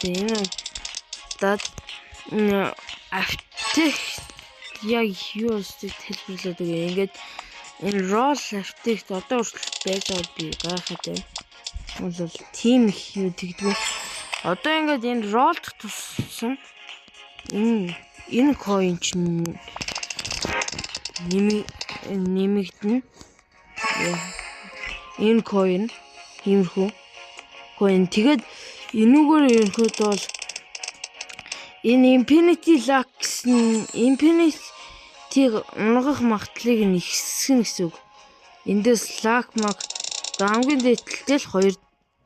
Энэ дад Aftech яг юу өсдөг хэлбэрлээд өгье. Ингээд энэ roll Aftech одоо хүртэл байж байгаад би гайхаад байна. Бол тийм их юу тэгдэггүй. Одоо ингээд энэ roll дах туссан энэ coin чинь нэмэгдэнэ. Энэ coin иймэрхүү coin. Тэгээд энүүгээр ерөнхийдөө бол энэ Infinity Luck гэсэн Infinity-г унгах магадлалыг нь ихсгэн гэсэн үг. Эндээс Luck Mag хамгийн дээдэлтэй л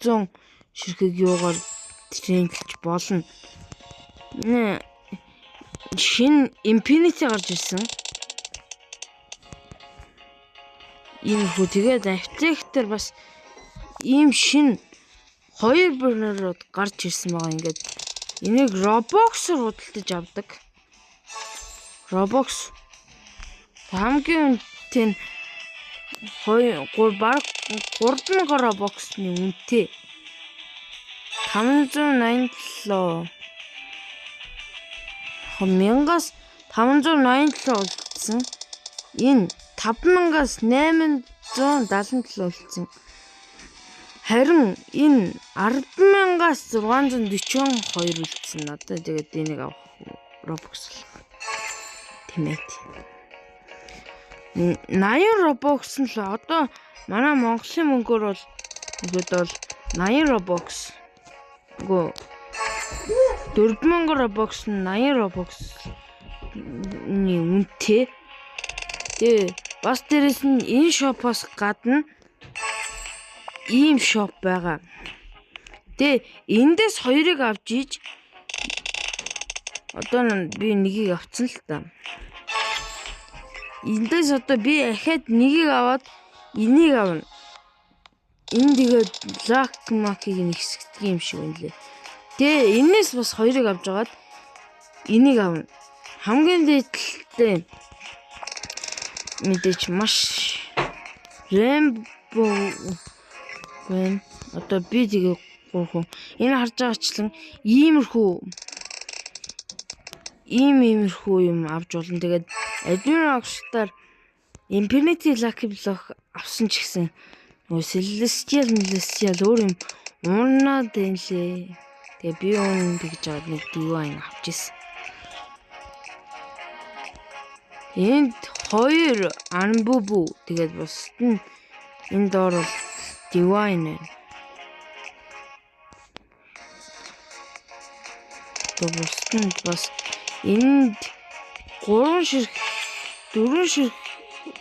200 ширхэг юугаар трендлж болно. Энэ шинэ Infinity гарч ирсэн. Иймэрхүү. Тэгээд Aftech-тер бас ийм шинэ хоёр бэрнерүүд гарч ирсэн байгаа. Ингээд энийг Roblox-оор худалдаж авдаг. Roblox хамгийн үнэтэй нь 2 3 бараг 3000 Roblox-ны үнэтэй. 587 1000-аас 587 үлдсэн. Энэ 5000-аас 877 үлдсэн. Харин энэ 100000-аас 642 үлдсэн. Одоо тэгээд энийг авах Robux л. Тийм ээ. 80 Robux нь л одоо манай Монголын мөнгөөр бол ингээд бол 80 Robux. Үгүй 4000 Robux нь 80 Robux-ны үнэтэй. Тэгээ бас дээрэс нь энэ shop-оос гадна ийм shop байгаа. Тэгээ эндээс хоёрыг авч иж одоо би нэгийг авцсан л та. Эндээс одоо би ахаад нэгийг аваад энийг авна. Энэ тэгээд лак макийг нэгсгдэг юм шиг байна лээ. Тэгээ энээс бас хоёрыг авч агаад энийг авна. Хамгийн дээдлэлтэй мэдээч маш Rainbow байна. Одоо би тэгээ гурван. Энэ харж байгаачлан иймэрхүү иймэрхүү юм авч болно. Тэгээд Admin Rockstar Infinity Lucky Block авсан ч гэсэн нөгөө Celestial Celestial өөр юм уунаад байна лээ. Тэгээ би уун тэгж аваад нэг Divine авч ирсэн. Энд хоёр Anbubu тэгээд бусд нь энэ доор бол Divine байна. Тэгээ бусд нь бас энд 3 ширх 4 ширх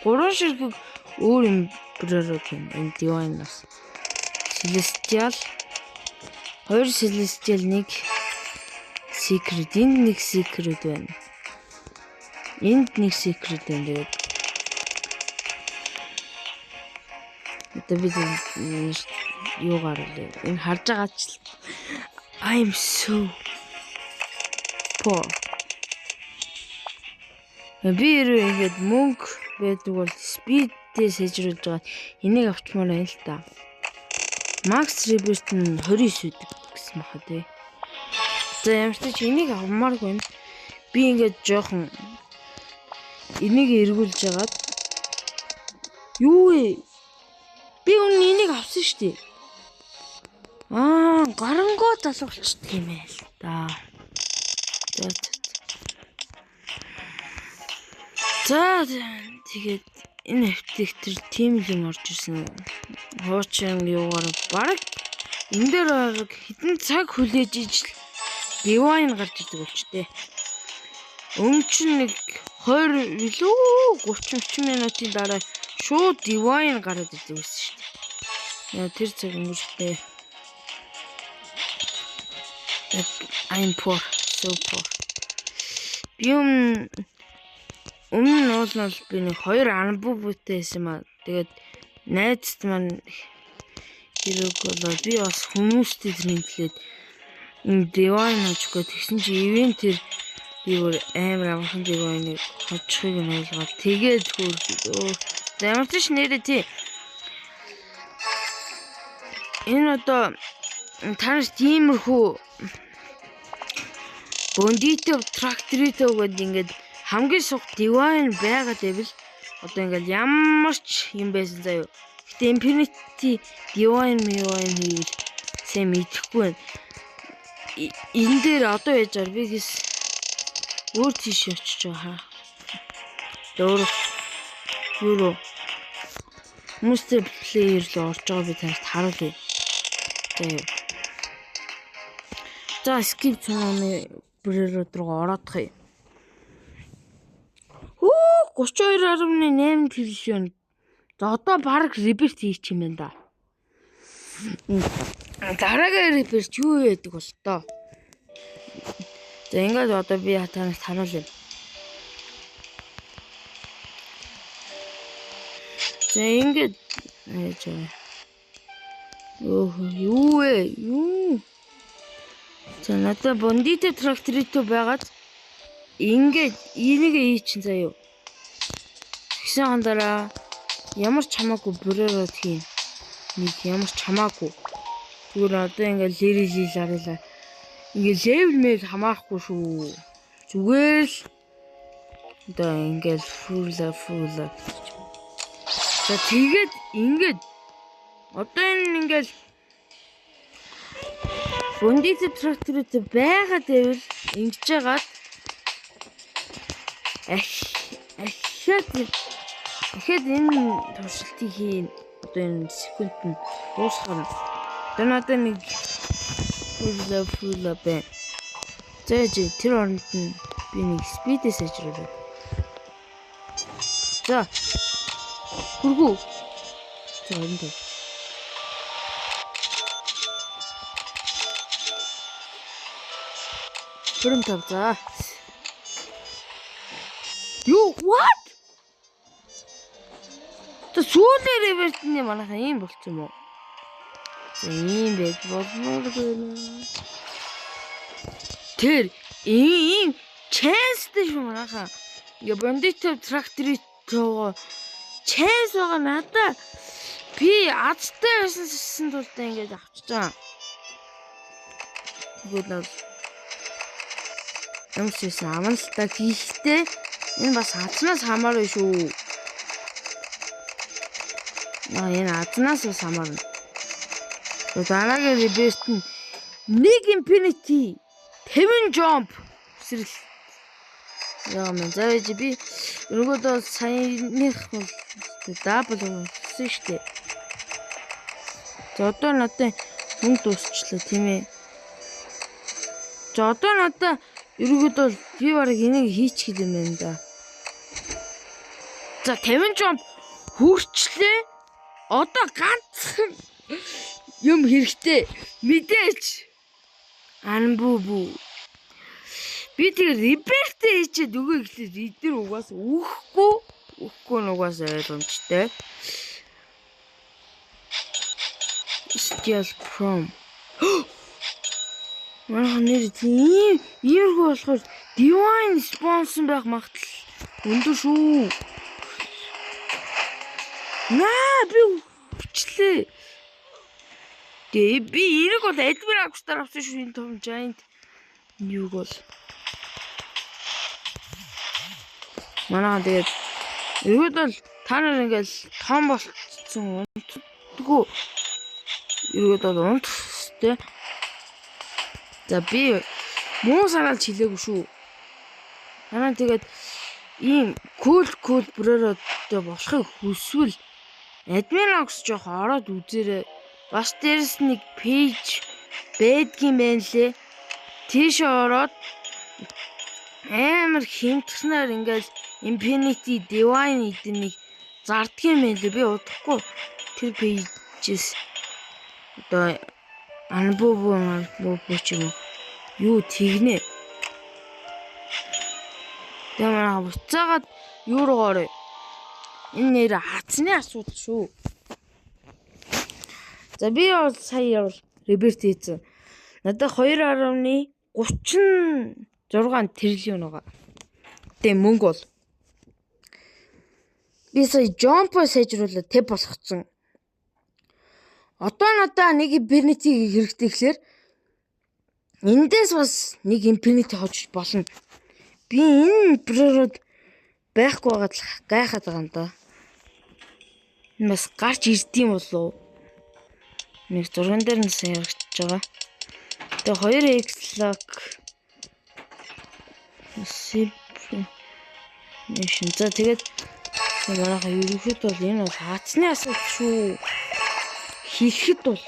3 ширхэг өөр юм бүрээрүүд байна. Энэ Divine бас Celestial 2 Celestial 1 Secret энд нэг Secret байна. Энд нэг Secret байна. Тэгээд одоо би юу гарлаа. Энэ харж байгаа ч I'm so poor. Би хэрвээ ингээд мөнгө байдаг бол speed-тэй сэжрүүлж байгаа. Энийг авчмаар байна л та. Max Rebirth нь 29 үүдэг гэсэн баха тий. За ямар ч тач энийг авмааргүй байна. Би ингээд жоохон энийг эргүүлж хагаад юу вэ? Би өмнө энийг авсан шүү дээ. Аа, гарангуу залуу болчихдог юм ээ л да. За. За тэгээд энэ архитектор тийм л юм орж ирсэн. Хуучин юугаар бараг энэ дээр бараг хэдэн цаг хүлээж ижил Divine гарч идэг болчтой. Өмнө чинь нэг 20 илүү 30 40 минутын дараа шууд Divine гараад идэг байсан шүү дээ. Яа тэр цаг өнгөрчтэй. I'm poor, so poor. Би өмнө нь уул нь бол би нэг 2 анбу бүтэй байсан юм аа. Тэгээд найзд маань хэрэг болоо би бас хүмүүстэй трендлээд Divine хожихгүй тэгсэн чи ивент тэр би бүр амар амархан Divine-ыг хожихыг нь ойлгоод тэгээд хөөрхөө. За ямар ч нэрээ тий. Энэ одоо та нарт иймэрхүү Bandito Tractorito гэдэг ингээд хамгийн сух Divine байгаад байвал одоо ингээд ямар ч юм байсан заяа. Гэтэ Infinity Divine Divine хийвэл сайн мэдэхгүй байна. Энэ дээр одоо яаж ар би гэс өөр тийш очиж байгаа. Өөр юу руу хүмүүстэй player руу орж байгаа би таньд харуулъя. За юу. За, skip tsunami brainrot руу ороодох юм. Хүү, 32.8 триллион. За, одоо баг rebirth хийчих юм байна да. Дараагийн rebirth юу яадаг бол тоо. За, ингээд одоо би танарт харуулъя. За, ингээд яаж байгаа. Йоо, юу вэ? Юу? За, надад Bandito Tractorito байгаад ингээд энийг хийчин заяа. Тэгсэн дараа ямар ч хамаагүй brainrot хийн. Нэг ямар ч хамаагүй. Зүгээр одоо ингээд лэрили ларила. Ингээд level мэл хамаарахгүй шүү. Зүгээр л одоо ингээд фула фула гэж. За, тэгээд ингээд одоо энэ ингээд Bandito Tractorito байгаад байвал ингэж жагаад ахиад ахиад энэ туршилтыг хийн. Одоо энэ секунд нь дуусахаар одоо надад нэг фула фула бэ. За, тэр оронд нь би нэг speed ээ сайжруулаад. За. Хүргүү. За, 25. 25, за. Юу, what? Тэ сүүлийн rebirth ний манайхаа ийм болчих юм уу? За, ийм байж болмоор байна. Тэр ийм chance тэй шүү манайхаа. Ингээ Bandito Tractorito chance байгаа надаа би азтай байсан тулд ингээд авчиж байгаа. Тэгвэл бол юм ч байсан аман л та. Гэхдээ энэ бас азнаас хамаарна шүү. Аа, энэ азнаас бас хамаарна. Дараагийн rebirth нь нэг infinity 50 jump эсрэл яа мэн. За, байж би өргөдөө саяных бол double болсон шүү дээ. За, одоо надад мөнгө дуусчлаа, тийм ээ. За, одоо надад ерөөдөө би бараг энийг хийчих юм байна да. За, 50 jump хүрчлээ. Одоо ганцхан юм хэрэгтэй. Мэдээч. Анбу бу. Би тэгээ rebirth ээ хийчихэд өгөө гэхлээр эдгээр угаас өгөхгүй. Өгөхгүй нь угаас ойлгомжтой. Steal from. Манай нэр тийм иймэрхүү болохоор Divine sponsor байх магадлал өндөр шүү. Наа, би хүчлээ. Тэгээ би энийг бол admin авчтаар авсан шүү, энэ том giant юуг бол. Манай тэгээд ерөөд бол та нар ингээл том болцсон унтдаггүй. Ерөөд бол унтах хэвээр. За, би муу санаалж хэлээгүй шүү. Манай тэгээд ийм cool cool brainrot той болохыг хүсвэл admin box жоох ороод үзээрэй. Бас дээрэс нэг page байдгийн байна лээ. Тийшээ ороод амар хэмтгснээр ингээл Infinity Divine эднийг зардгийн юм байна лээ. Би удахгүй тэр page ээс одоо анбуу буу ч юм уу юу тэгнэ. Тэгээ манай буцаагаад юу руу орё. Энэ нэр хацны асуудал шүү. За, би бол сая бол rebirth хийсэн. Надад 2.36 триллион байгаа. Тэгээ мөнгө бол би сая jump сайжруулаад тэп болгоцсон. Одоо надаа нэг Infinity хэрэгтэй гэхлээр Эндээс бас нэг Infinity хожиж болно. Би энэ brainrot байхгүй байгаад л гайхаад байгаа юм да. Энэ бас гарч ирдэм болов уу? Нэг зурган дээр нь сайн яригдчихэж байгаа. Тэгээ 2x lock Nation. За тэгээд манайха ерөнхийдөө бол энэ бол хаацны асуудал шүү. Хэлэхэд бол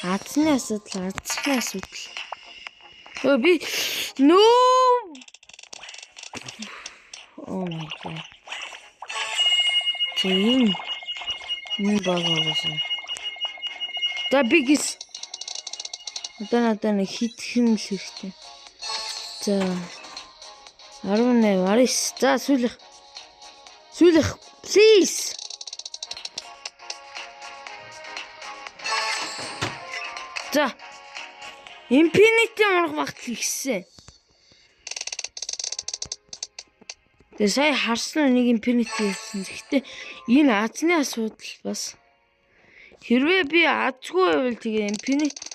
хаацны асуудал, хаацны асуудал. Өө би нөө. Oh my god. Тийм. Энэ баг байгаас. За би гис. Одоо надад нэг хитгэн л хэрэгтэй. За 18 19. За сүүлэх. Сүүлэх please. За Infinity унах магадлал ихсэн. Тэгээ сая харсан нэг Infinity явсан. Гэхдээ энэ азны асуудал бас. Хэрвээ би азгүй байвал тэгээ Infinity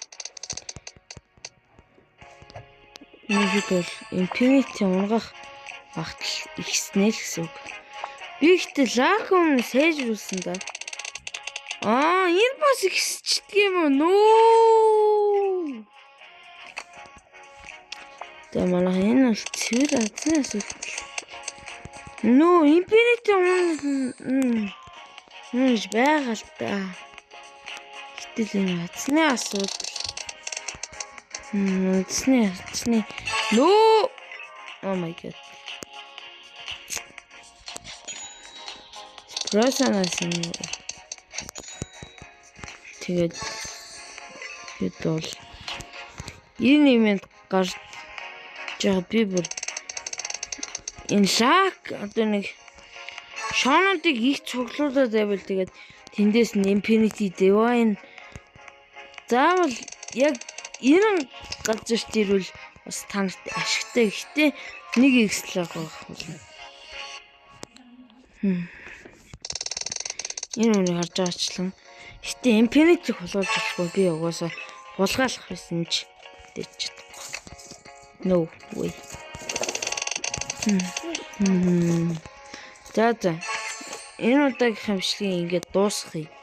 нэг бол Infinity унгах магадлал ихснэ л гэсэн үг. Би ихтэй лак өмнө сайжруулсан да. Аа, энэ бас ихсчдэг юм уу? Нөө. Тэгээ манай энэ бол цэвэр азны асуудал. Нөө, Infinity унах гэж байгаа л да. Гэтэл энэ азны асуудал. Азны. Нөө. Oh my god. Просанаас юм. Тэгээд бид бол энэ юмд гарч байгаа би бүр энэ лак одоо нэг шоонуудыг их цуглуулад байвал тэгээд тэндээс нь Infinity Divine заавал яг энэ газарт ирвэл бас та нарт ашигтай. Гэхдээ нэг X-лаг байх болно. Энэ үнийг харж байгаачлан. Гэтэ Infinity хулгуулж болохгүй би угаасаа хулгайлах байсан ч дэж чадахгүй. No way. За за. Энэ удаагийнхаа бичлэгийг ингээд дуусгая.